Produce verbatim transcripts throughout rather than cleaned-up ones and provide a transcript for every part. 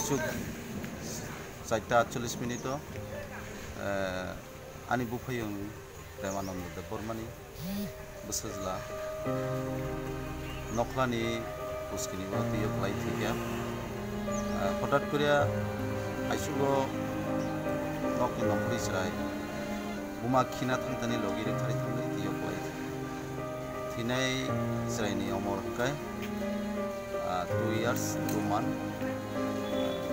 Suk charta atchollish minute o, eh, ani buphayung Premananda Debbarmani bwsajla nokhlani buskini o twi o kwlai thwikha. Eh, hothat koriya aisugo nokni nongkhorwi chwrai buma khina thangtani logi rwkharwi thangwi twi o kwlai thwinai chwraini omor hwnkhe, ah, two years, two month.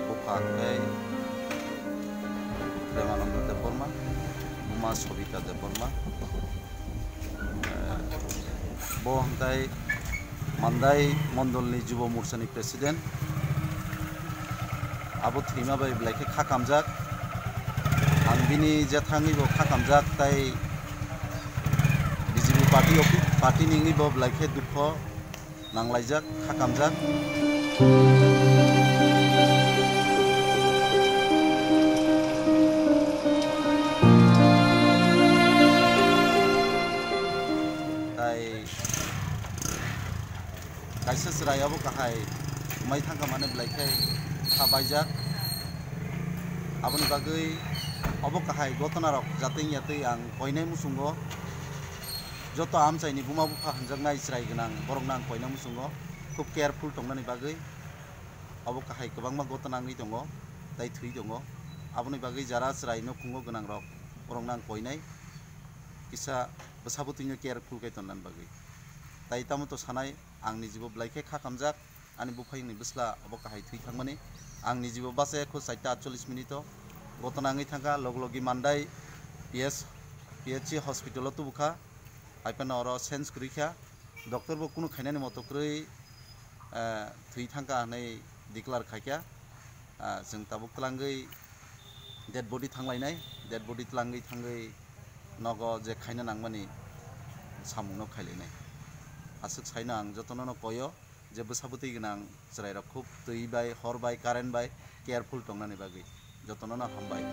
Bupha hwnkhe Premananda Debbarma, buma Sobita Debbarma. Eh, bo hwnkhe Mandai Mondolni Jubo Morchani President. Abo thwima bai belai khe kha kamjak. Ang bini jethangwi bo kha kamjak, tai B J P party office, party ni wngwi bo belai khe dukho nanglaijak, kha kamjak. Tai kaisa chwrai obo kahai wngmai thangkha mane belai khe kha baijak. Aboni bagwi obo kahai gotona rok jatwi yatwi ang koinai muchungo. Joto amchaini buma bupha hwnjaknai chwrai gwnang borokno ang koina muchungo, khub careful tongnani bagwi. Obo kahai kwbangma gotona wngwi tongo, tai thwi tongo. Aboni bagwi jara chwrai nukhungo gwnang rok, borokno ang koinai kisa bwsa bwtwino careful khe tonnani bagwi. Tai tamo to sanai, ang nijibo belai khe kha kamjak, ani buphayungni bwsla obo kahai thwi thangmani. Ang nijibo bachai kho charta atchollish minute o gotona wngwi thangkha, log logi Mandai P S, P H C hospital o tubukha. Hai phano oro change kwrwi kha, doctor bo kunu khainani moto kwrwi, eh, thwi thangkha hwnwi declare khaikha. Ah, chwng tabuk twlangwi dead body thanglainai, dead body twlangwi thangwi nogo je khaina nangmani samungno khailainai. Aswk saino ang jotono no koyo je bwsa bwtwi gwnang chwrairok khub twi bai, hor bai, current bai careful tongnani bagwi. Jotono no hambai.